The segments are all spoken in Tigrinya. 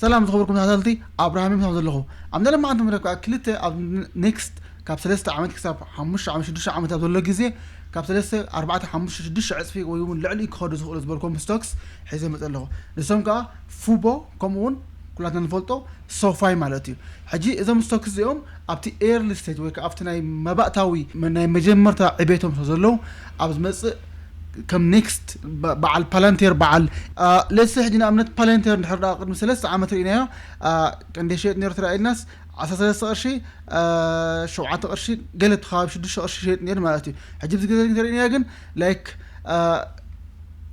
ሰላም ዝኸበርኩም ተኸታተልቲ፣ ኣብርሃም ምሳም ዘለኹ። ኣብ ናይ ሎማዓንቲ መደብ ከዓ ክልተ ኣብ ኔክስት ካብ ሰለስተ ዓመት ክሳብ ሓሙሽተ ዓመት ሽዱሽተ ዓመት ኣብ ዘሎ ግዜ ካብ ሰለስተ ኣርባዕተ ሓሙሽተ ሽዱሽተ ዕፅፊ ወይ እውን ልዕሊ ክኸዱ ዝኽእሉ ዝበልኩም ስቶክስ ሒዘ መፀ ኣለኹ። ንሶም ከዓ ፉቦ ከምኡ እውን ኩላትና ንፈልጦ ሶፋይ ማለት እዩ። ሕጂ እዞም ስቶክስ እዚኦም ኣብቲ ኤርሊ ስቴጅ ወይ ከዓ ኣብቲ ናይ መባእታዊ ናይ መጀመርታ ዕቤቶም ስለ ዘለዉ ኣብ ዝመፅእ ከም ኔክስት በዓል ፓላንቴር በዓል ለስ ሕጂ ንኣብነት ፓላንቴር እንድሕር ደኣ ቅድሚ ሰለስተ ዓመት ርኢናዮ። ቀንደ ሸየጥ ነሩ ተራኢልናስ ዓሰርተ ሰለስተ ቅርሺ ሸውዓተ ቅርሺ ገለ እቲ ከባቢ ሽዱሽተ ቅርሺ ሸየጥ ነሩ ማለት እዩ። ሕጂ ብዚ ግዜ ተርእናዮ ግን ላይክ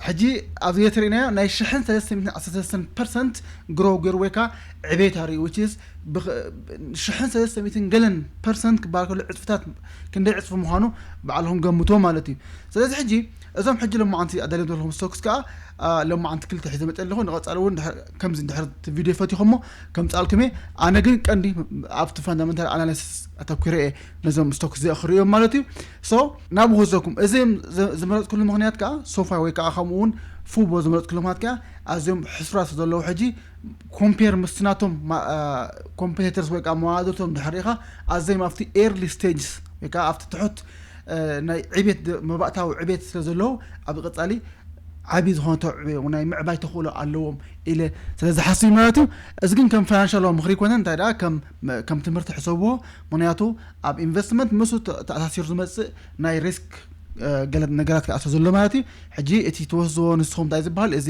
ሕጂ ኣብዚ ተርእናዮ ናይ ሽሕን ሰለስተ ሚእትን ዓሰርተ ሰለስተ ፐርሰንት ግሮ ገይሩ ወይ ከዓ ዕቤት ኣርእዩ which is ሽሕን ሰለስተ ሚእትን ገለን ፐርሰንት ክበሃል ከሎ ዕፅፍታት ክንደይ ዕፅፊ ምዃኑ ባዕልኹም ገምቶ ማለት እዩ። ስለዚ ሕጂ እዞም ሕጂ ሎማዓንቲ ኣዳልዮም ዘለኹም ስቶክስ ከዓ ሎማዓንቲ ክልተ ሒዘ መፀ ኣለኹ። ንቐፃሊ እውን ከምዚ እንድሕር ቪድዮ ፈቲኹሞ ከምፃልኩም እየ። ኣነ ግን ቀንዲ ኣብቲ ፋንዳመንታል ኣናሊሲስ ኣተኩረ እየ ነዞም ስቶክስ እዚኣ ክርእዮም ማለት እዩ። ሶ ናብ ክወስደኩም እዚ ዝመረፅኩሉ ምክንያት ከዓ ሶፋ ወይ ከዓ ከምኡ እውን ፉቦ ዝመረፅኩሉ ምክንያት ከዓ ኣዝዮም ሕስራት ዘለዉ ሕጂ ኮምፔር ምስ ናቶም ኮምፔተርስ ወይ ከዓ መዋድርቶም ድሕር ኢኻ ኣዘዮም ኣብቲ ኤርሊ ስቴጅስ ወይ ከዓ ኣብቲ ትሑት ናይ ዕቤት መባእታዊ ዕቤት ስለ ዘለዉ ኣብ ቀፃሊ ዓብዪ ዝኾነ ተውዕዮ ናይ ምዕባይ ተኽእሎ ኣለዎም ኢለ ስለ ዝሓስብ ማለት እዩ። እዚ ግን ከም ፋይናንሻል ምኽሪ ይኮነ እንታይ ደኣ ከም ትምህርቲ ሕሰብዎ። ምክንያቱ ኣብ ኢንቨስትመንት ምስ ተኣሳሲሩ ዝመፅእ ናይ ሪስክ ገለ ነገራት ክኣቶ ዘሎ ማለት እዩ። ሕጂ እቲ ትወስድዎ ንስኹም እንታይ ዝበሃል እዚ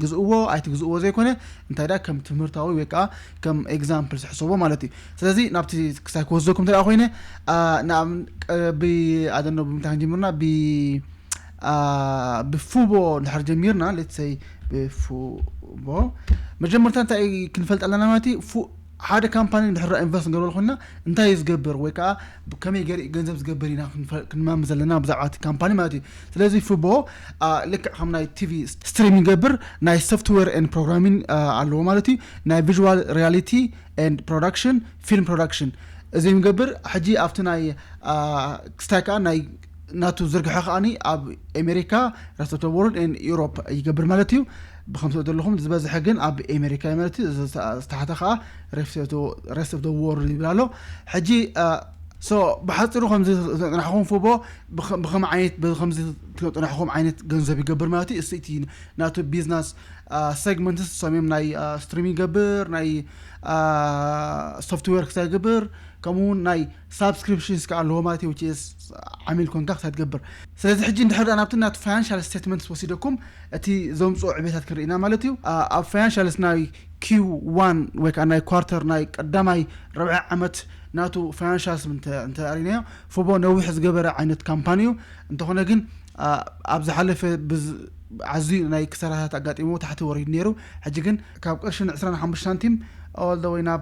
ግዝእዎ ኣይትግዝእዎ ዘይኮነ እንታይ ደኣ ከም ትምህርታዊ ወይ ከዓ ከም ኤግዛምፕል ዝሕሰቦ ማለት እዩ። ስለዚ ናብቲ ክሳይ ክወስደኩም እንተ ኮይነ ብኣደኖ ብምንታይ ክንጀምርና ብፉቦ እንድሕር ጀሚርና let's say ብፉቦ መጀመርታ እንታይ ክንፈልጥ ኣለና ማለት እዩ። ሓደ ካምፓኒ እንድሕር ኢንቨስት ንገብረሉ ኮይና እንታይ እዩ ዝገብር ወይ ከዓ ከመይ ገይሩ ገንዘብ ዝገብር ኢና ክንማም ዘለና ብዛዕባ እቲ ካምፓኒ ማለት እዩ። ስለዚ ፉቦ ልክዕ ከም ናይ ቲቪ ስትሪም ይገብር ናይ ሶፍትዌር ን ፕሮግራሚን ኣለዎ ማለት እዩ። ናይ ቪዥዋል ሪያሊቲ ን ፕሮዳክሽን ፊልም ፕሮዳክሽን እዚ ይገብር። ሕጂ ኣብቲ ናይ ክስታይ ከዓ ናይ ናቱ ዝርግሐ ከዓኒ ኣብ ኣሜሪካ ረስተ ወርልድ ን ኢሮፕ ይገብር ማለት እዩ። ብከምቲ ዘለኹም ዝበዝሐ ግን ኣብ ኣሜሪካ ማለት እዩ። ዝተሓተ ከዓ ረስተ ወርልድ ይብል ኣሎ። ሕጂ ሶ ብሓፂሩ ከምዚ ዝፅናሕኹም ፉቦ ብከም ዓይነት ከምዚ ዝፅናሕኹም ዓይነት ገንዘብ ይገብር ማለት እዩ። እስቲ ናቱ ቢዝነስ ሴግመንትስ ሰሚም ናይ ስትሪም ይገብር ናይ ሶፍትዌር ክሳይ ይገብር ከምኡውን ናይ ሳብስክሪፕሽንስ ከዓ ኣለዎ ማለት እዩ። ዓሚል ኮንካ ክሳይ ትገብር። ስለዚ ሕጂ እንድሕር ናብቲ ናቱ ፋይናንሻል ስቴትመንትስ ወሲደኩም እቲ ዘምፅኦ ዕቤታት ክርኢና ማለት እዩ። ኣብ ፋይናንሻልስ ናይ ኪው ዋን ወይ ከዓ ናይ ኳርተር ናይ ቀዳማይ ረብዒ ዓመት ናቱ ፋይናንሻልስ እንተኣሪናዮ ፉቦ ነዊሕ ዝገበረ ዓይነት ካምፓኒ እዩ። እንተኾነ ግን ኣብ ዝሓለፈ ኣዝዩ ናይ ክሳራታት ኣጋጢሞ ታሕቲ ወሪዱ ነይሩ። ሕጂ ግን ካብ ቅርሽን ዕስራን ሓሙሽተ ሳንቲም all the way ናብ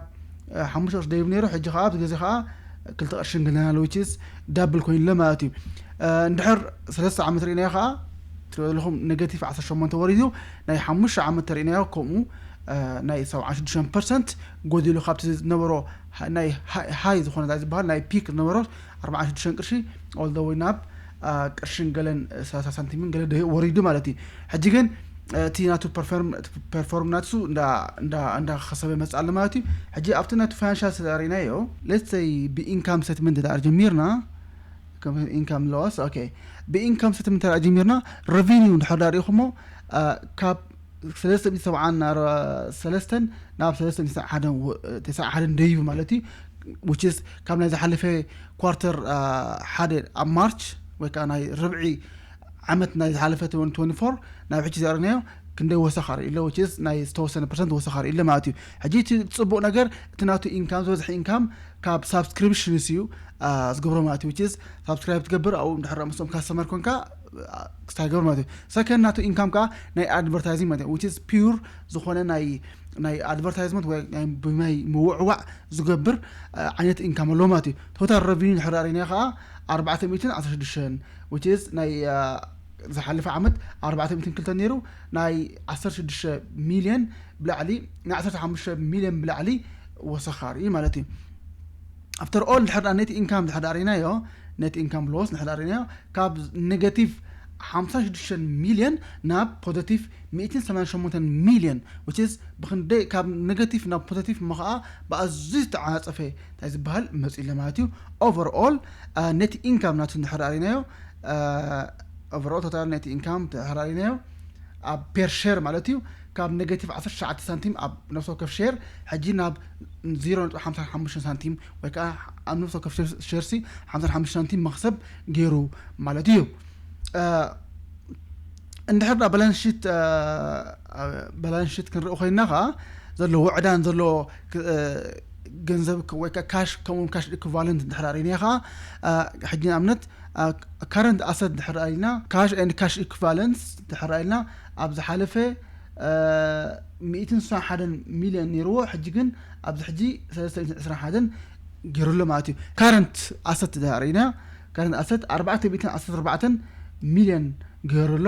ሓሙሽተ ቅርሺ ደይቡ ነይሩ። ሕጂ ከዓ ኣብዚ ግዜ ከዓ ክልተ ቅርሽን ገለን ኣሎ which is ዳብል ኮይኑ ኣሎ ማለት እዩ። እንድሕር ሰለስተ ዓመት ርኢናዮ ከዓ ትሪኦ ዘለኹም ኔጋቲቭ ዓሰርተ ሸሞንተ ወሪዱ ናይ ሓሙሽተ ዓመት ተርኢናዮ ከምኡ ናይ ሰብዓን ሽዱሽተን ፐርሰንት ጎዲሉ ካብቲ ዝነበሮ ናይ ሃይ ዝኾነ ዝበሃል ናይ ፒክ ዝነበሮ ኣርባዓን ሽዱሽተን ቅርሺ all the way ናብ ቅርሽን ገለን ሰላሳ ሳንቲምን ገለ ወሪዱ ማለት እዩ። ሕጂ ግን እቲ ናቱ ፐርፎርም ናቱ እንዳኸሰበ መፅእ ኣሎ ማለት እዩ። ሕጂ ኣብቲ ናቱ ፋይናንሻል ስለ ርኢናዮ let's say ብኢንካም ስቴትመንት ዳር ጀሚርና ኢንካም ሎስ okay ብኢንካም ስቴትመንት ዳር ጀሚርና ረቪኒው እንድሕር ዳር ኢኹሞ ካብ ሰለስተ ሚእቲ ሰብዓን ሰለስተን ናብ ሰለስተ ሚእቲ ተስዓን ሓደን ደይቡ ማለት እዩ። Which is ካብ ናይ ዝሓለፈ ኳርተር ሓደ ኣብ ማርች ወይ ከዓ ናይ ርብዒ ዓመት ናይ ዝሓለፈ ትወንቲ ትወንቲ ፎር ናብ ሕጂ ዘርናዮ ክንደይ ወሰኻ ርኢ ኣሎ which is ናይ ዝተወሰነ ፐርሰንት ወሰኻ ርኢ ኣሎ ማለት እዩ። ሕጂ እቲ ፅቡቅ ነገር እቲ ናቱ ኢንካም ዝበዝሐ ኢንካም ካብ ሳብስክሪፕሽንስ እዩ ዝገብሮ ማለት እዩ። ሳብስክራይብ ትገብር ኣብኡ እንድሕር ምስኦም ካስተመር ኮንካ ክስታይ ገብር ማለት እዩ። ሰከንድ ናቱ ኢንካም ከዓ ናይ ኣድቨርታይዚንግ ማለት እዩ which is ፒውር ዝኾነ ናይ ናይ ኣድቨርታይዝመንት ወይ ናይ ብማይ ምውዕዋዕ ዝገብር ዓይነት ኢንካም ኣለዎ ማለት እዩ። ቶታል ረቪኒ እንድሕር ርኢናዮ ከዓ ኣርባዕተ ሚእትን ዓሰርተ ሽዱሽተን which is ናይ ዝሓለፈ ዓመት ኣርባዕተ ሚእትን ክልተን ነይሩ ናይ ዓሰርተ ሽዱሽተ ሚልዮን ብላዕሊ ናይ ዓሰርተ ሓሙሽተ ሚልዮን ብላዕሊ ወሰኻ ርኢ ማለት እዩ። ኣፍተር ኦል ድሕር ኔት ኢንካም ድሕር ርኢናዮ ኔት ኢንካም ሎስ ድሕር ርኢናዮ ካብ ኔጋቲቭ ሓምሳን ሽዱሽተን ሚልዮን ናብ positive ሚእትን ሰማንያን ሸሞንተን ሚልዮን፣ which is ብክንደይ ካብ negative ናብ positive እሞ ከዓ ብኣዝዩ ዝተዓናፀፈ እንታይ ዝበሃል መፂኡ ኣሎ ማለት እዩ። Overall net income ናቱ እንድሕር ርኢናዮ፣ overall total net income እንድሕር ርኢናዮ ኣብ per share ማለት እዩ ካብ negative ዓሰርተ ትሽዓተ ሳንቲም ኣብ ነፍሲ ወከፍ share ሕጂ ናብ ዜሮ ነጥቢ ሓምሳ ሓሙሽተ ሳንቲም ወይ ከዓ ኣብ ነፍሲ ወከፍ share ሲ ሓምሳ ሓሙሽተ ሳንቲም መክሰብ ገይሩ ማለት እዩ። እንድሕር ዳ balance sheet balance sheet ክንርኢ ኮይና ከዓ ዘለዎ ዕዳን ዘለዎ ገንዘብ ወይ ከዓ cash ከምኡ cash equivalent እንድሕር ርኢና ከዓ ሕጂ ንኣብነት current asset እንድሕር ርኢና cash and cash equivalents እንድሕር ርኢና ኣብ ዝሓለፈ ሚእትን ስሳን ሓደን ሚልዮን ነይርዎ፣ ሕጂ ግን ኣብዚ ሕጂ ሰለስተ ሚእትን ዕስራን ሓደን ገይሩ ኣሎ ማለት እዩ። Current asset እንድሕር ርኢና current asset ኣርባዕተ ሚእትን ዓሰርተ ኣርባዕተን ሚልዮን ገይሩ ኣሎ።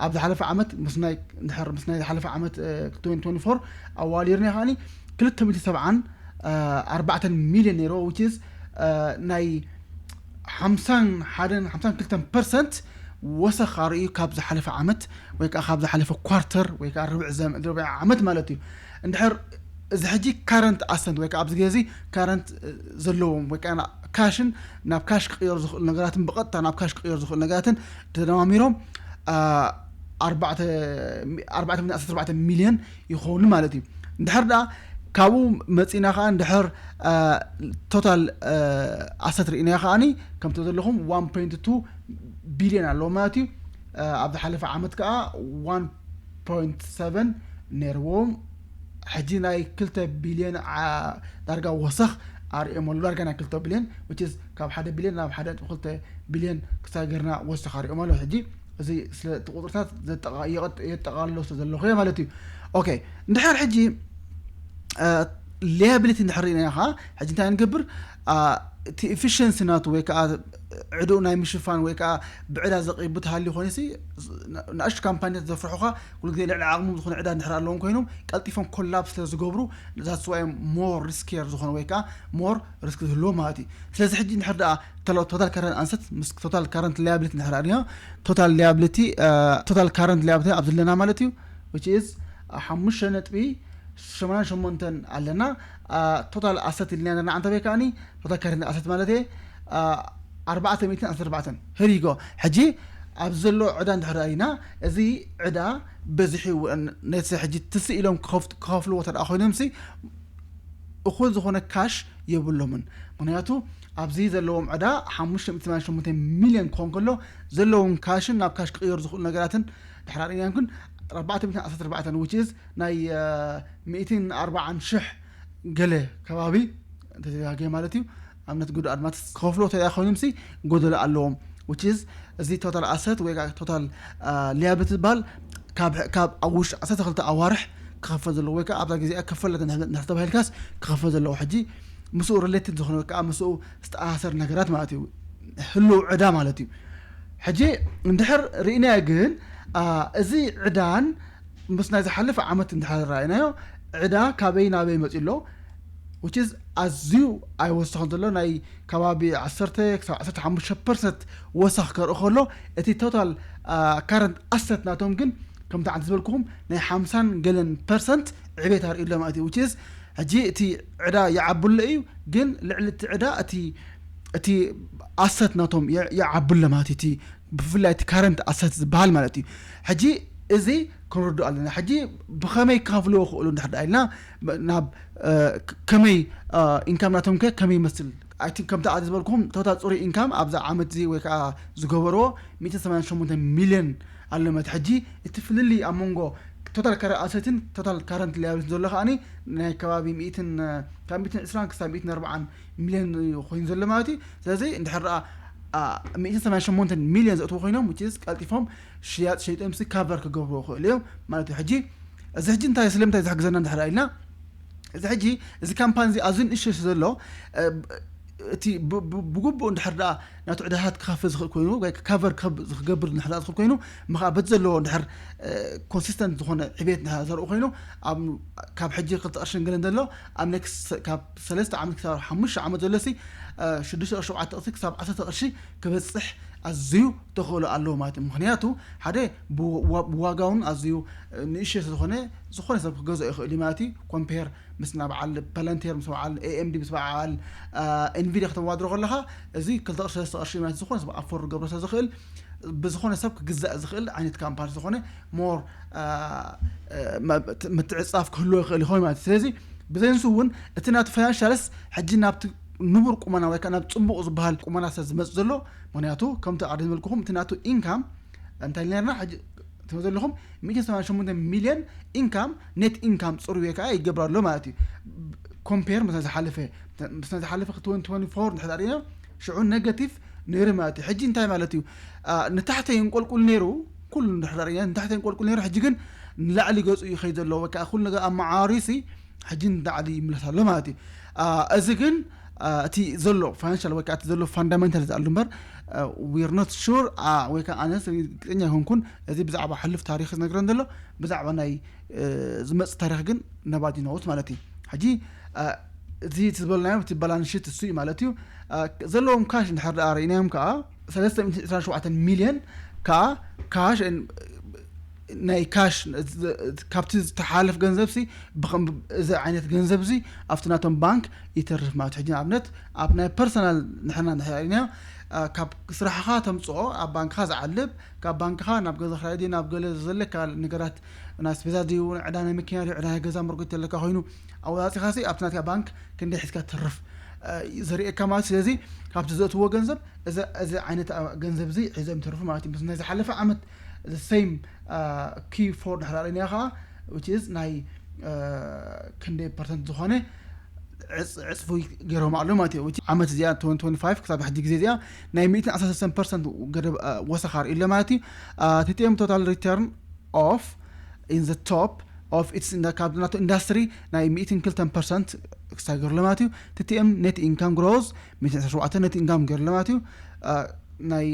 ኣብ ዝሓለፈ ዓመት ምስ ናይ ድሕር ምስ ናይ ዝሓለፈ ዓመት twenty twenty-four ኣዋሊርና ከዓኒ ክልተ ሚእትን ሰብዓን ኣርባዕተን ሚልዮን ነይርዎ፣ which is ናይ ሓምሳን ሓደን ሓምሳን ክልተን ፐርሰንት ወሰኽ ኣርእዩ ካብ ዝሓለፈ ዓመት ወይ ከዓ ካብ ዝሓለፈ quarter ወይ ከዓ ርብዒ ዓመት ማለት እዩ። እንድሕር እዚ ሕጂ current asset ወይ ከዓ ኣብዚ ግዜ እዚ current ዘለዎም ወይ ከዓ cash ን ናብ cash ክቕየሩ ዝኽእሉ ነገራትን ብቐጥታ ናብ cash ክቕየሩ ዝኽእሉ ነገራትን ተደማሚሮም ኣርባዕተ ሚእትን ዓሰርተ ኣርባዕተ ሚልዮን ይኸውን ማለት እዩ። እንድሕር ደኣ ካብኡ መፂና ከዓ እንድሕር total asset ርኢናዮ ከዓኒ ከምቲ ዘለኹም one point two ቢልዮን ኣለዎ ማለት እዩ። ኣብ ዝሓለፈ ዓመት ከዓ one point seven ነይርዎም። ሕጂ ናይ ክልተ ቢልዮን ዳርጋ ወሰኽ ኣርእዮም ኣሎ። ዳርጋ ናይ ክልተ ቢልዮን፣ which is ካብ ሓደ ቢልዮን ናብ ሓደ ክልተ ቢልዮን ክሳብ ገርና ወሰኽ ኣርእዮም ኣሎ። ሕጂ እዚ ስለ እቲ ቁፅርታት የጠቓልሎ ስለ ዘለኹ ማለት እዩ። ኦኬ፣ እንድሕር ሕጂ liability እንድሕር ርኢና ከዓ ሕጂ እንታይ ንገብር? እቲ efficiency ናቱ ወይ ከዓ ዕድኡ ናይ ምሽፋን ወይ ከዓ ብዕዳ ዘቂቡ ተሃልዩ ኮይኑ ሲ ንኣሽቱ ካምፓኒታት ዘፍርሑኻ ኩሉ ግዜ ልዕሊ ዓቕሞም ዝኾነ ዕዳ እንድሕር ኣለዎም ኮይኖም ቀልጢፎም collapse ስለ ዝገብሩ that's why more riskier ዝኾነ ወይ ከዓ more risk ዝህልዎ ማለት እዩ። ስለዚ ሕጂ እንድሕር ደኣ total current asset ምስ total current liability እንድሕር ርኢና total liability total current liability ኣብ ዘለና ማለት እዩ which is ሓሙሽተ ነጥቢ ሸሞንተ ኣለና። Total asset ኢልና ዘለና ኣንተ ቤካኒ total current asset ማለት እየ ኣርባዕተ ሚእትን ዓሰርተ ኣርባዕተን here you go። ሕጂ ኣብ ዘሎ ዕዳ እንድሕር ርኢና እዚ ዕዳ በዝሒ ነቲ ሕጂ ትስእ ኢሎም ክኸፍልዎ ተደኣ ኮይኖም ሲ እኹል ዝኾነ cash የብሎምን። ምክንያቱ ኣብዚ ዘለዎም ዕዳ ሓሙሽተ ሚእትን ሰማንያን ሸሞንተ ሚልዮን ክኾን ከሎ ዘለዎም cash ን ናብ cash ክቕየሩ ዝኽእሉ ነገራትን ድሕር ርኢና ግን ኣርባዕተ ሚእትን ዓሰርተ ኣርባዕተን which is ናይ ሚእትን ኣርባዓን ሽሕ ገለ ከባቢ እንተተጋገየ ማለት እዩ። ኣብነት ጉድ ኣድማት ክኸፍሎ ተያ ኮይኖም ሲ ጎደሎ ኣለዎም which is እዚ total asset ወይ ከዓ total liability ዝበሃል ካብ ኣብ ውሽጢ ዓሰርተ ክልተ ኣዋርሕ ክኸፈል ዘለዎ ወይ ከዓ ኣብዛ ግዜኣ ክፈል እንድሕር ተባሂልካስ ክኸፈል ዘለዎ ሕጂ ምስኡ related ዝኾነ ወይ ከዓ ምስኡ ዝተኣሳሰር ነገራት ማለት እዩ። ህልው ዕዳ ማለት እዩ። ሕጂ እንድሕር ርኢናዮ ግን እዚ ዕዳን ምስ ናይ ዝሓለፈ ዓመት እንድሕር ርኢናዮ ዕዳ ካበይ ናበይ መፂኡ ኣሎ which is ኣዝዩ ኣይወሰኸን ዘሎ ናይ ከባቢ ዓሰርተ ክሳብ ዓሰርተ ሓሙሽተ ፐርሰንት ወሰኽ ከርኢ ከሎ እቲ total current asset ናቶም ግን ከምቲ ዓንተ ዝበልኩኹም ናይ ሓምሳን ገለን ፐርሰንት ዕቤት ኣርእዩ ኣሎ ማለት እዩ which is ሕጂ እቲ ዕዳ ይዓብሎ እዩ ግን ልዕሊ እቲ ዕዳ እቲ እቲ asset ናቶም ይዓብሎ ማለት እቲ ብፍላይ እቲ current asset ዝበሃል ማለት እዩ። ሕጂ እዚ ክንርዱ ኣለና። ሕጂ ብኸመይ ክኸፍልዎ ክእሉ እንድሕር ደኣ ኢልና ናብ ከመይ income ናቶም ከ ከመይ ይመስል I think ከምቲ ዓዲ ዝበልኩም total ፅሩይ income ኣብዛ ዓመት እዚ ወይ ከዓ ዝገበርዎ ሚእትን ሰማንያን ሸሞንተ ሚልዮን ኣሎ ማለት ሕጂ እቲ ፍልልይ ኣብ መንጎ total current asset ን total current liability ዘሎ ከዓኒ ናይ ከባቢ ሚእትን ካብ ሚእትን ዕስራን ክሳብ ሚእትን ኣርባዓን ሚልዮን ኮይኑ ዘሎ ማለት እዩ። ስለዚ እንድሕር ደኣ ሚእትን ሰማንያን ሸሞንተ ሚልዮን ዘእትዎ ኮይኖም which is ቀልጢፎም ሽያጥ ሸይጦም ሲ cover ክገብርዎ ይኽእሉ እዮም ማለት እዩ። ሕጂ እዚ ሕጂ እንታይ ስለምንታይ ዝሕግዘና እንድሕር ኢልና እዚ ሕጂ እዚ ካምፓኒ እዚ ኣዝዩ ንእሽቶ ዘሎ እቲ ብግቡእ እንድሕር ደኣ ናቱ ዕዳታት ክኸፍል ዝኽእል ኮይኑ ወይ ካቨር ክገብር ንሕዳ ዝኽእል ኮይኑ ምኻ በት ዘለዎ ድሕር ኮንሲስተንት ዝኾነ ዕቤት ንሕዳ ዘርኡ ኮይኑ ካብ ሕጂ ክልተ ቅርሽን ገለን ዘሎ ኣብ ኔክስት ካብ ሰለስተ ዓመት ክሳብ ሓሙሽተ ዓመት ዘሎ ሲ ሽዱሽተ ቅርሺ ሸውዓተ ቅርሺ ክሳብ ዓሰርተ ቅርሺ ክበፅሕ ኣዝዩ ተኽእሎ ኣለዎ ማለት እዩ። ምክንያቱ ሓደ ብዋጋውን ኣዝዩ ንእሽቶ ዝኾነ ዝኾነ ሰብ ክገዝኦ ይኽእል እዩ ማለት እዩ። ኮምፔር ምስ ናብ በዓል ፓላንቴር ምስ በዓል ኤኤምዲ ምስ በዓል ኤንቪዲያ ከተወዳድሮ ከለኻ እዚ ክልተ ቅርሺ ሰለስተ ቅርሺ ማለት ዝኾነ ሰብ ኣፎርድ ክገብሮ ስለ ዝኽእል ብዝኾነ ሰብ ክግዛእ ዝኽእል ዓይነት ካምፓኒ ዝኾነ ሞር ምትዕፃፍ ክህልዎ ይኽእል ይኸውን ማለት እዩ። ስለዚ ብዘይንሱ እውን እቲ ናቱ ፋይናንሻልስ ሕጂ ናብቲ ንቡር ቁመና ወይ ከዓ ናብ ፅቡቕ ዝበሃል ቁመና ስለ ዝመፅእ ዘሎ ምክንያቱ ከምቲ ኣደ ዝበልኩኹም እቲ ናቱ ኢንካም እንታይ ነርና ሕጂ ትም ዘለኹም ሚእትን ሰማንያን ሸሞንተ ሚልዮን ኢንካም ኔት ኢንካም ፅሩየ ከዓ ይገብር ኣሎ ማለት እዩ። ኮምፔር ምስ ዝሓለፈ ምስ ዝሓለፈ ክልተ ሺሕ ፎር እንድሕር ሪእና ሽዑ ኔጋቲቭ ነይሩ ማለት እዩ። ሕጂ እንታይ ማለት እዩ? ንታሕተ ይንቆልቁል ነይሩ ኩሉ እንድሕር ሪእና ንታሕተ ይንቆልቁል ነይሩ ሕጂ ግን ንላዕሊ ገፁ እዩ ከይድ ዘለዎ ወይ ከዓ ኩሉ ነገር ኣመዓሪሲ ሕጂ ንላዕሊ ይምለስ ኣሎ ማለት እዩ። እዚ ግን እቲ ዘሎ ፋይናንሻል ወይ ከዓ እቲ ዘሎ ፋንዳመንታል ዝኣሉ እምበር we're not sure ወይ ከዓ ኣነስ ርግጠኛ ይኮንኩን እዚ ብዛዕባ ሕሉፍ ታሪክ ዝነግረን ዘሎ ብዛዕባ ናይ ዝመፅ ታሪክ ግን ነባዲ ነውት ማለት እዩ። ሕጂ እዚ ዝበልናዮ እቲ ባላንስ ሽት እሱ እዩ ማለት እዩ። ዘለዎም ካሽ እንድሕር ደኣ ርኢናዮም ከዓ ሰለስተ ሚእትን ዕስራን ሸውዓተን ሚልዮን ከዓ ካሽ ናይ ካሽ ካብቲ ዝተሓለፍ ገንዘብ ሲ እዚ ዓይነት ገንዘብ ዚ ኣብቲ ናቶም ባንክ ይተርፍ ማለት ሕጂ ንኣብነት ኣብ ናይ ፐርሰናል ንሕና ንሕና ካብ ስራሕኻ ተምፅኦ ኣብ ባንክኻ ዝዓልብ ካብ ባንክኻ ናብ ገዛ ክራይ ናብ ገለ ዘለካ ነገራት ናይ ስቤዛ ድዩ ዕዳ ናይ መኪና ድዩ ዕዳ ናይ ገዛ መርጎት ዘለካ ኮይኑ ኣወፃፂኻ ሲ ኣብቲ ናትካ ባንክ ክንደይ ሒዝካ ትርፍ ዘርእየካ ማለት ስለዚ ካብቲ ዘእትዎ ገንዘብ እዚ ዓይነት ገንዘብ እዚ ሒዞም ይተርፉ ማለት እዩ። ናይ ዝሓለፈ ዓመት ሴም ኪ ፎር ድሕር ርኢና ከዓ which is ናይ ክንደይ ፐርሰንት ዝኾነ ዕፅፉ ገይሮም ኣሎ ማለት እዩ። ዓመት እዚኣ ክሳብ ሕጂ ግዜ እዚኣ ናይ ሚእትን ዓሰርተ ሰለስተን ፐርሰንት ገደብ ወሰኻ ርኢ ኣሎ ማለት እዩ። ቲቲኤም ቶታል ሪተርን ኦፍ in the top of its ካብ ናቱ ኢንዳስትሪ ናይ ሚእትን ክልተን ፐርሰንት ክሳብ ገይሩ ኣሎ ማለት እዩ። ቲቲኤም ኔት ኢንካም ግሮዝ ሚእትን ዓሰርተ ሸውዓተ ኔት ኢንካም ገይሩ ኣሎ ማለት እዩ። ናይ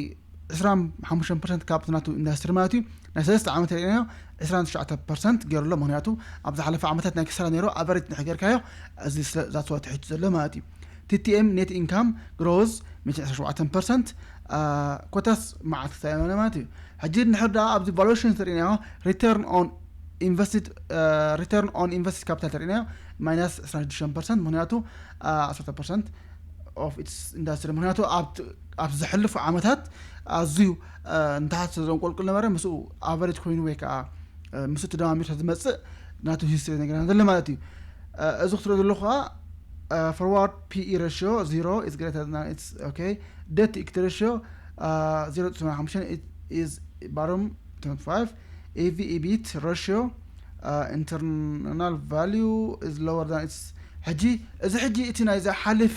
ዕስራን ሓሙሽተን ፐርሰንት ካብ ናቱ ኢንዳስትሪ ማለት እዩ። ናይ ሰለስተ ዓመት ርኢናዮ ዕስራን ትሽዓተ ፐርሰንት ገይሩ ኣሎ። ምክንያቱ ኣብ ዝሓለፈ ዓመታት ናይ ክሳራ ነይሩ ኣቨሬጅ ንሕገርካዮ እዚ ዛትዋ ትሕቱ ዘሎ ማለት እዩ። ቲቲኤም ኔት ኢንካም ግሮዝ ሚእትን ዕስራን ሸውዓተን ፐርሰንት ኮታስ መዓት ክሳብ ማለት እዩ። ሕጂ ንድሕር ደኣ ኣብዚ ቫሉዌሽን ተሪእናዮ return on invested return on invested capital ተሪእናዮ ማይናስ ዕስራን ሽዱሽተን ፐርሰንት ምክንያቱ ዓሰርተ ፐርሰንት of its industry ምክንያቱ ኣብ ዝሕልፉ ዓመታት ኣዝዩ ንታሕቲ ዘንቆልቁል ነበረ ምስኡ ኣቨሬጅ ኮይኑ ወይ ከዓ ምስኡ ተደማሚሩ ዝመፅእ ናቱ ሂስትሪ ነገርና ዘሎ ማለት እዩ። እዚ ክትሪኦ ዘለኹ ከዓ forward P E ratio zero is greater than its okay debt equity ratio zero point five is bottom twenty five E V EBIT ratio internal value is lower than its ሕጂ እዚ ሕጂ እቲ ናይ ዝሓለፈ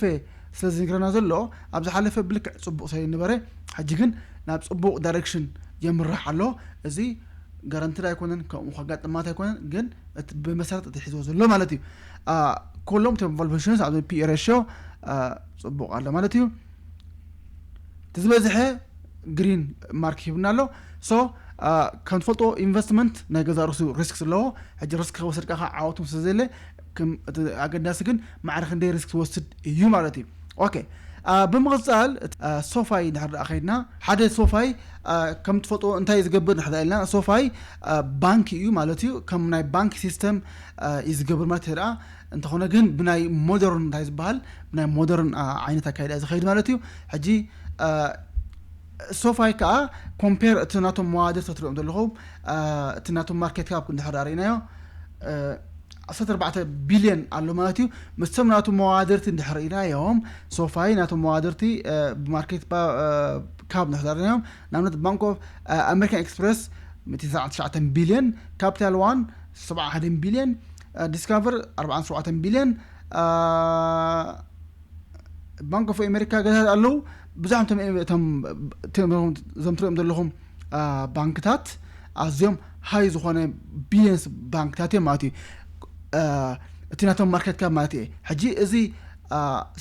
ስለ ዝነግረና ዘሎ ኣብ ዝሓለፈ ብልክዕ ፅቡቕ ስለ ዝነበረ ሕጂ ግን ናብ ፅቡቕ ዳይሬክሽን የምራሕ ኣሎ። እዚ ጋራንትድ ኣይኮነን ከምኡ ከጋጥማት ኣይኮነን ግን ብመሰረት እቲ ሒዝዎ ዘሎ ማለት እዩ። ኮሎም ቶም ቫሉዌሽንስ ኣብ ፒ ሬሽዮ ፅቡቕ ኣሎ ማለት እዩ። እቲ ዝበዝሐ ግሪን ማርክ ሂብና ኣሎ። ሶ ከም ትፈልጦ ኢንቨስትመንት ናይ ገዛ ርእሱ ሪስክ ዘለዎ ሕጂ ሪስክ ከወሰድካ ከዓ ዓወቱ ስለ ዘለ ኣገዳሲ ግን ማዕረ ክንደይ ሪስክ ትወስድ እዩ ማለት እዩ። ኦኬ ብምቕፃል ሶፋይ ድሕር ደኣ ከይድና ሓደ ሶፋይ ከም ትፈልጦ እንታይ ዝገብር ንሕዳ ኢልና ሶፋይ ባንክ እዩ ማለት እዩ። ከም ናይ ባንክ ሲስተም እዩ ዝገብር ማለት ደኣ እንተኾነ ግን ብናይ ሞደርን እንታይ ዝበሃል ብናይ ሞደርን ዓይነት ኣካይዳ ዝኸይድ ማለት እዩ። ሕጂ ሶፋይ ከዓ ኮምፔር እቲ ናቶም መዋድር ተትሪኦም ዘለኹም እቲ ናቶም ማርኬት ካፕ እንድሕር ርኢናዮ ዓሰርተ ኣርባዕተ ቢልዮን ኣሎ ማለት እዩ። ምስቶም ናቱ መዋድርቲ እንድሕር ርኢናዮም ሶፋይ ናቶም መዋድርቲ ብማርኬት ካብ እንድሕር ርኢናዮም ንኣብነት ባንክ ኦፍ ኣሜሪካን ኤክስፕረስ ሚእቲ ትሽዓተ ቢልዮን፣ ካፒታል ዋን ሰብዓ ሓደ ቢልዮን፣ ዲስካቨር ኣርባዓን ሸውዓተን ቢልዮን ባንክ ኦፍ ኣሜሪካ ገዛት ኣለዉ። ብዙሓም እቶም ትሪኦም ዘለኹም ባንክታት ኣዝዮም ሃይ ዝኾነ ቢልዮንስ ባንክታት እዮም ማለት እዩ። እቲ ናቶም ማርኬት ካፕ ማለት እየ። ሕጂ እዚ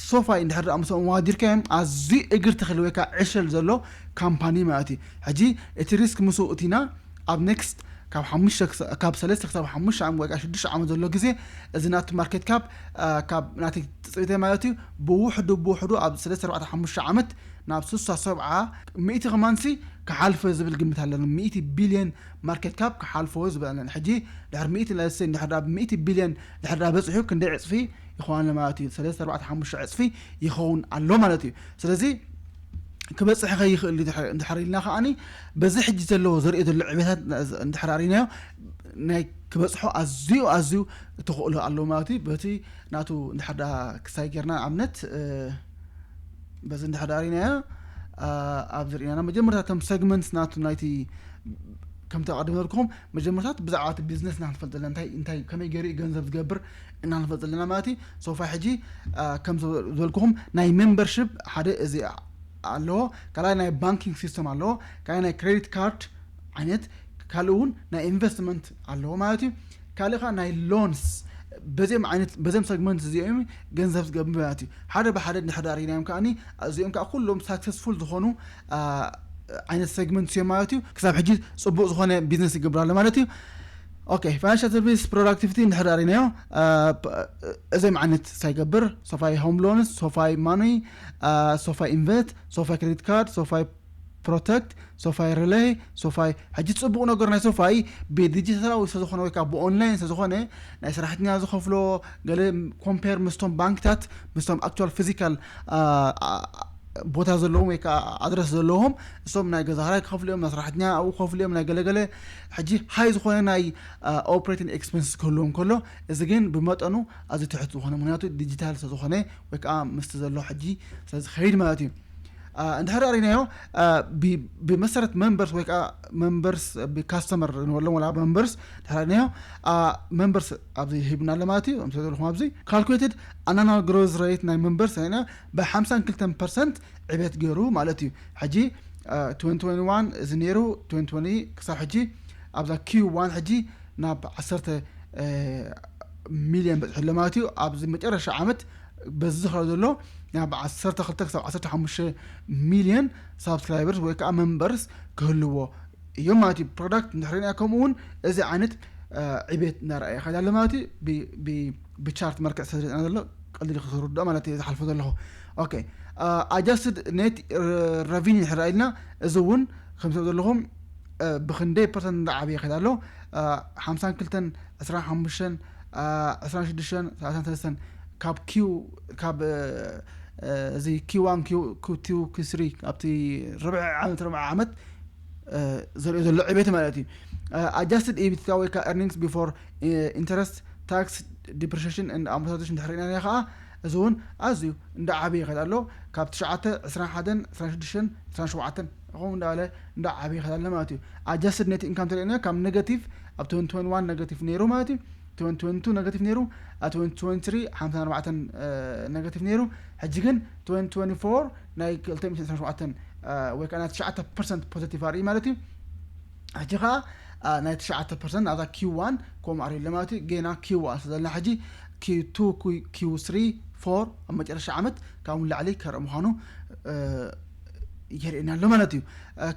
ሶፋይ እንድሕር ደኣ ምስኦም ዋዲርካዮም ኣዝዩ እግር ተኽሊ ወይ ከዓ ዕሸል ዘሎ ካምፓኒ ማለት እዩ። ሕጂ እቲ ሪስክ ምስኡ እቲና ኣብ ኔክስት ካብ ሓሙሽተ ካብ ሰለስተ ክሳብ ሓሙሽተ ዓመት ወይ ከዓ ሽዱሽተ ዓመት ዘሎ ግዜ እዚ ናቱ ማርኬት ካፕ ካብ ናተይ ትፅቢተይ ማለት እዩ ብውሕዱ ብውሕዱ ኣብ ሰለስተ ኣርባዕተ ሓሙሽተ ዓመት ናብ ስሳ ሰብዓ ሚእቲ ከማንሲ ክሓልፎ ዝብል ግምት ኣለኒ። ሚእቲ ቢልዮን ማርኬት ካፕ ክሓልፎ ዝብል ኣለኒ። ሕጂ ድሕር ሚእቲ ለሰ ድሕር ብ ሚእቲ ቢልዮን ድሕር በፂሑ ክንደይ ዕፅፊ ይኸውን ማለት እዩ። ሰለስተ ኣርባዕተ ሓሙሽተ ዕፅፊ ይኸውን ኣሎ ማለት እዩ። ስለዚ ክበፅሕ ከይኽእል እንድሕር ኢልና ከዓኒ በዚ ሕጂ ዘለዎ ዘርኢ ዘሎ ዕቤታት እንድሕር ኣሪናዮ ናይ ክበፅሖ ኣዝዩ ኣዝዩ ተኽእሎ ኣለዎ ማለት እዩ። በቲ ናቱ እንድሕር ክሳይ ጌርና ኣብነት በዚ እንድሕር ኣሪናዮ ኣብ ዝርኢና መጀመርታ ከም ሰግመንት ናቱ ናይቲ ከምቲ ኣቐድም ዘልኩም መጀመርታት ብዛዕባ እቲ ቢዝነስ ኢና ንፈልጥ ዘለና እንታይ እንታይ ከመይ ገይሩ ገንዘብ ዝገብር እና ንፈልጥ ዘለና ማለት እዩ። ሶፋ ሕጂ ከም ዝበልኩኹም ናይ ሜምበርሽፕ ሓደ እዚ ኣለዎ። ካልኣይ ናይ ባንኪንግ ሲስተም ኣለዎ። ካልኣይ ናይ ክሬዲት ካርድ ዓይነት ካልእ እውን ናይ ኢንቨስትመንት ኣለዎ ማለት እዩ። ካልእ ከዓ ናይ ሎንስ በዚም ዓይነት በዚም ሰግመንት እዚኦም ገንዘብ ዝገብር ማለት እዩ። ሓደ ብሓደ እንድሕር ኣሪናዮም ከዓኒ እዚኦም ከዓ ኩሎም ሳክሰስፉል ዝኾኑ ዓይነት ሰግመንት እዮም ማለት እዩ። ክሳብ ሕጂ ፅቡቅ ዝኾነ ቢዝነስ ይገብር ኣሎ ማለት እዩ። ኦኬ ፋይናንሻል ሰርቪስ ፕሮዳክቲቪቲ እንድሕር ኣሪናዮ እዚም ዓይነት ሳይገብር ሶፋይ ሆም ሎንስ ሶፋይ ማኒ ሶፋይ ኢንቨስት ሶፋይ ክሬዲት ካርድ ሶፋይ ፕሮቴክት ሶፋይ ሪሌይ ሶፋይ ሕጂ ፅቡቅ ነገር ናይ ሶፋይ ብዲጂታላዊ ስለዝኾነ ወይ ከዓ ብኦንላይን ስለዝኾነ ናይ ሰራሕተኛ ዝኸፍሎ ገለ ኮምፔር ምስቶም ባንክታት ምስቶም ኣክቹዋል ፊዚካል ቦታ ዘለዎም ወይ ከዓ ኣድረስ ዘለዎም እሶም ናይ ገዛ ክራይ ክኸፍሉ እዮም ናይ ሰራሕተኛ ኣብኡ ክኸፍሉ እዮም ናይ ገለገለ ሕጂ ሃይ ዝኾነ ናይ ኦፕሬቲንግ ኤክስፐንስ ክህልዎም ከሎ እዚ ግን ብመጠኑ ኣዚ ትሕት ዝኾነ ምክንያቱ ዲጂታል ስለዝኾነ ወይ ከዓ ምስቲ ዘሎ ሕጂ ስለዝኸይድ ማለት እዩ። እንድሕር ኣሪናዮ ብመሰረት መንበርስ ወይ ከዓ መንበርስ ብካስተመር ንበሎም ወላ መንበርስ እንድሕር ኣሪናዮ መንበርስ ኣብዚ ሂብና ኣሎ ማለት እዩ። ከምዚ ዘለኹም ኣብዚ ካልኩሌትድ ኣናናል ግሮዝ ሬት ናይ መንበርስ ና ብሓምሳን ክልተን ፐርሰንት ዕቤት ገይሩ ማለት እዩ። ሕጂ ትወንቲ ትወንቲ ዋን እዚ ነይሩ ትወንቲ ትወንቲ ክሳብ ሕጂ ኣብዛ ኪው ዋን ሕጂ ናብ ዓሰርተ ሚልዮን በፅሑ ኣሎ ማለት እዩ። ኣብዚ መጨረሻ ዓመት በዚ ዝኸ ዘሎ ናብ ዓሰርተ ክልተ ክሳብ ዓሰርተ ሓሙሽተ ሚልዮን ሳብስክራይበርስ ወይ ከዓ መንበርስ ክህልዎ እዮም ማለት እዩ። ፕሮዳክት እንድሕር ና ከምኡ እውን እዚ ዓይነት ዕቤት እናረኣየ ይኸይድ ኣሎ ማለት እዩ። ብቻርት መልክዕ ስለዝርና ዘሎ ቀሊል ክርድኦ ማለት እዩ ዝሓልፎ ዘለኹ። ኦኬ ኣጃስትድ ኔት ረቪኒ እንድሕር ኢልና እዚ እውን ከምሰብ ዘለኹም ብክንደይ ፐርሰንት እንዳዓበየ ይኸይድ ኣሎ ሓምሳን ክልተን ዕስራን ሓሙሽተን ዕስራን ሽዱሽተን ሰላሳን ሰለስተን ካብ ኪው ካብ እዚ ኪዋን ኪው ቱ ኪስሪ ኣብቲ ርብዒ ዓመት ርብዒ ዓመት ዘሪኦ ዘሎ ዕቤት ማለት እዩ። ኣጃስትድ ኢቢታ ወይ ከዓ ኤርኒንግስ ቢፎር ኢንተረስት ታክስ ዲፕሪሽን ን ኣሞርታይዜሽን ድሕሪና ያ ከዓ እዚ እውን ኣዝዩ እንዳ ዓበየ ይኸድ ኣሎ ካብ ትሽዓተ ዕስራን ሓደን ዕስራን ሽዱሽተን ዕስራን ሸውዓተን ከምኡ እንዳበለ እንዳ ዓበየ ይኸድ ኣሎ ማለት እዩ። ኣጃስትድ ኔት ኢንካም ተሪእና ካብ ኔጋቲቭ ኣብ ትወንቲ ትወንቲ ዋን ኔጋቲቭ ነይሩ ማለት እዩ። ትወንቲ ትወንቲ ቱ ኔጋቲቭ ነይሩ ኣብ ትወንቲ ትወንቲ ትሪ ሓምሳን ኣርባዕተን ኔጋቲቭ ነይሩ። ሕጂ ግን ትወንቲ ትወንቲ ፎር ናይ ክልተ ሚእትን ዕስራን ሸውዓተን ወይ ከዓ ናይ ትሽዓተ ፐርሰንት ፖዘቲቭ ኣርኢ ማለት እዩ። ሕጂ ከዓ ናይ ትሽዓተ ፐርሰንት ኣብዛ ኪው ዋን ከምኡ ኣርኢ ኣሎ ማለት እዩ። ጌና ኪው ዋን ስለ ዘለና ሕጂ ኪው ቱ ኪው ስሪ ፎር ኣብ መጨረሻ ዓመት ካብኡ ንላዕሊ ከርኢ ምዃኑ የርእየና ኣሎ ማለት እዩ።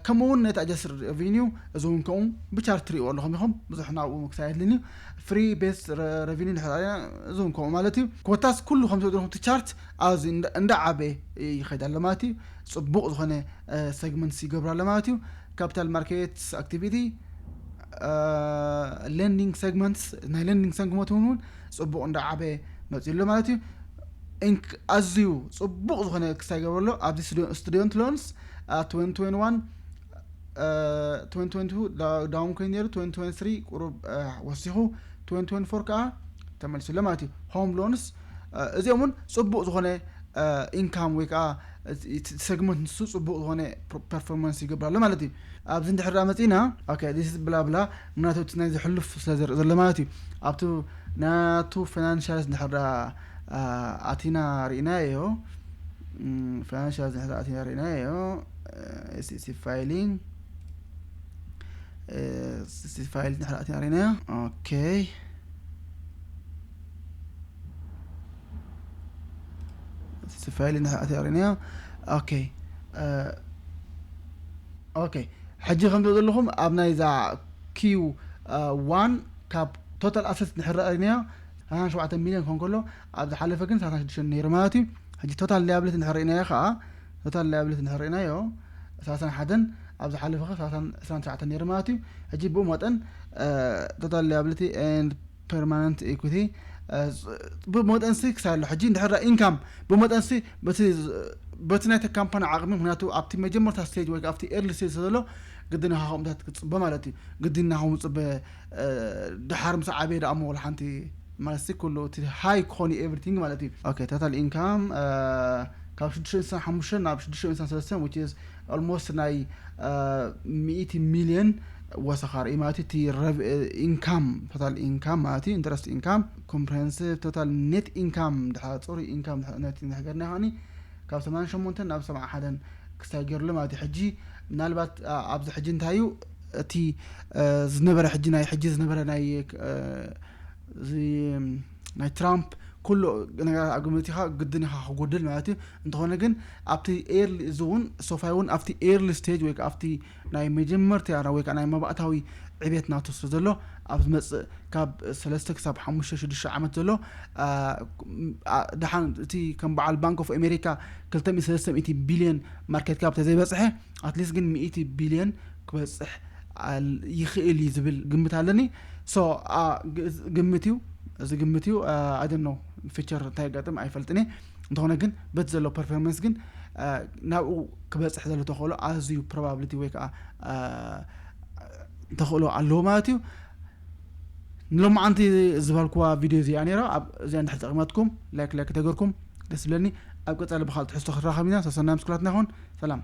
ከምኡ እውን ነቲ ኣጃስትድ ረቪኒው እዚ እውን ከምኡ ብቻርት ትሪእዎ ኣለኹም ኢኹም ብዙሕ ናብኡ ክሳየድልን እዩ። ፍሪ ቤስ ረቪኒ ንሕራያ እዚ እውን ከምኡ ማለት እዩ። ኮታስ ኩሉ ከም ዝብለኹም እቲ ቻርት ኣብዚ እንዳ ዓበየ ይኸይድ ኣሎ ማለት እዩ። ፅቡቕ ዝኾነ ሰግመንትስ ይገብር ኣሎ ማለት እዩ። ካፒታል ማርኬት ኣክቲቪቲ ሌንዲንግ ሰግመንትስ ናይ ሌንዲንግ ሰግመንት እውን እውን ፅቡቕ እንዳ ዓበየ መፅኡ ኣሎ ማለት እዩ። ኣዝዩ ፅቡቕ ዝኾነ ክስታይ ይገብር ኣሎ ኣብዚ ስቱደንት ሎንስ ትወንቲ ትወንቲ ዋን ትወንቲ ትወንቲ ቱ ዳውን ኮይኑ ነይሩ ትወንቲ ትወንቲ ስሪ ቁሩብ ወሲኹ ትወንቲ ትወንቲ ፎር ከዓ ተመልሱ ኣሎ ማለት እዩ። ሆም ሎንስ እዚኦም እውን ፅቡቕ ዝኾነ ኢንካም ወይ ከዓ ሰግመንት ንሱ ፅቡቕ ዝኾነ ፐርፎርማንስ ይገብር ኣሎ ማለት እዩ። ኣብዚ እንድሕር መፂና ዲስ ብላ ብላ ምክንያቱ እቲ ናይ ዝሕልፍ ስለ ዘርኢ ዘሎ ማለት እዩ። ኣብቲ ናቱ ፋይናንሻልስ እንድሕር ኣቲና ርኢናዮ ፋይናንሻልስ እንድሕር ኣቲና ርኢናዮ ፋይሊንግ ፋይል እንድሕር ኣቲና ርኢናዮ ኦኬ ስፋይል ንሕኣት ያሪናዮ። ኦኬ። ኦኬ። ሕጂ ከም ዘለኹም ኣብ ናይዛ ኪው ዋን ካብ ቶታል ኣሰት ንሕረ ርኢናዮ ሰላሳን ሸውዓተን ሚልዮን ኮን ከሎ፣ ኣብ ዝሓለፈ ግን ሰላሳን ሽዱሽተን ነይሩ ማለት እዩ። ሕጂ ቶታል ላያብሊቲ ንሕረ ርኢናዮ ከዓ፣ ቶታል ላያብሊቲ ንሕረ ርኢናዮ ሰላሳን ሓደን፣ ኣብ ዝሓለፈ ከዓ ሰላሳን ዕስራን ትሽዓተን ነይሩ ማለት እዩ። ሕጂ ብኡ መጠን ቶታል ላያብሊቲ ኤንድ ፐርማነንት ኢኩቲ ብመጠንሲ ክሳብ ኣሎ። ሕጂ እንድሕር ኢንካም ብመጠንሲ በቲ ናይቲ ካምፓኒ ዓቕሚ፣ ምክንያቱ ኣብቲ መጀመርታ ስቴጅ ወይ ኣብቲ ኤርሊ ስቴጅ ዘሎ ግድን ኢኻ ከምታት ክትፅበ ማለት እዩ። ግድን ኢኻ ምፅበ ድሓር ምስ ዓበየ ደኣ መወል ሓንቲ ማለት ኩሉ እቲ ሃይ ክኾን እዩ ኤቭሪቲንግ ማለት እዩ። ኦኬ፣ ቶታል ኢንካም ካብ ሽዱሽተ ሚእቲ ሓሙሽተ ናብ ሽዱሽተ ሚእቲ ሰለስተ፣ which is almost ናይ ሚእቲ ሚልዮን ወሰኻ ርኢ ማለት እዩ። እቲ ኢንካም፣ ቶታል ኢንካም ማለት እዩ፣ ኢንትረስት ኢንካም፣ ኮምፕሬንሲቭ ቶታል ኔት ኢንካም፣ ድሓ ፅሩይ ኢንካም ነቲ ንሕገርና ከኒ ካብ ሰማንያን ሸሞንተን ናብ ሰብዓ ሓደን ክሳይ ገይሩሉ ማለት እዩ። ሕጂ ምናልባት ኣብዚ ሕጂ እንታይ እዩ እቲ ዝነበረ፣ ሕጂ ናይ ሕጂ ዝነበረ ናይ እዚ ናይ ትራምፕ ኩሉ ነገራት ኣብ ግምት ኢኻ ግድን ኢኻ ክጎድል ማለት እዩ። እንተኾነ ግን ኣብቲ ኤርሊ፣ እዚ እውን ሶፋይ እውን ኣብቲ ኤርሊ ስቴጅ ወይ ኣብቲ ናይ መጀመርታ ወይ ከዓ ናይ መባእታዊ ዕቤት ናቱ ስለ ዘሎ ኣብ ዝመፅእ ካብ ሰለስተ ክሳብ ሓሙሽተ ሽዱሽተ ዓመት ዘሎ ደሓን እቲ ከም በዓል ባንክ ኦፍ ኣሜሪካ ክልተ ሚእቲ ሰለስተ ሚእቲ ቢልዮን ማርኬት ካፕ ተዘይበፅሐ ኣትሊስት ግን ሚእቲ ቢልዮን ክበፅሕ ይኽእል እዩ ዝብል ግምት ኣለኒ። ግምት እዩ፣ እዚ ግምት እዩ። ኣይ ዶንት ኖ ፊቸር እንታይ ገጥም ኣይፈልጥን እየ። እንተኾነ ግን በቲ ዘሎ ፐርፎርማንስ ግን ናብኡ ክበፅሕ ዘሎ ተኽእሎ ኣዝዩ ፕሮባብሊቲ ወይ ከዓ ተኽእሎ ኣለዎ ማለት እዩ። ንሎማዓንቲ ዝበልኩዋ ቪድዮ እዚኣ ነይራ። ኣብ እዚኣ እንድሕር ጠቂማትኩም ላይክ ላይክ ተገርኩም ደስ ይብለኒ። ኣብ ቀፃሊ ብካልእ ትሕዝቶ ክራኸብ ኢና። ሰሰናይ ምስኩላትና ይኹን። ሰላም።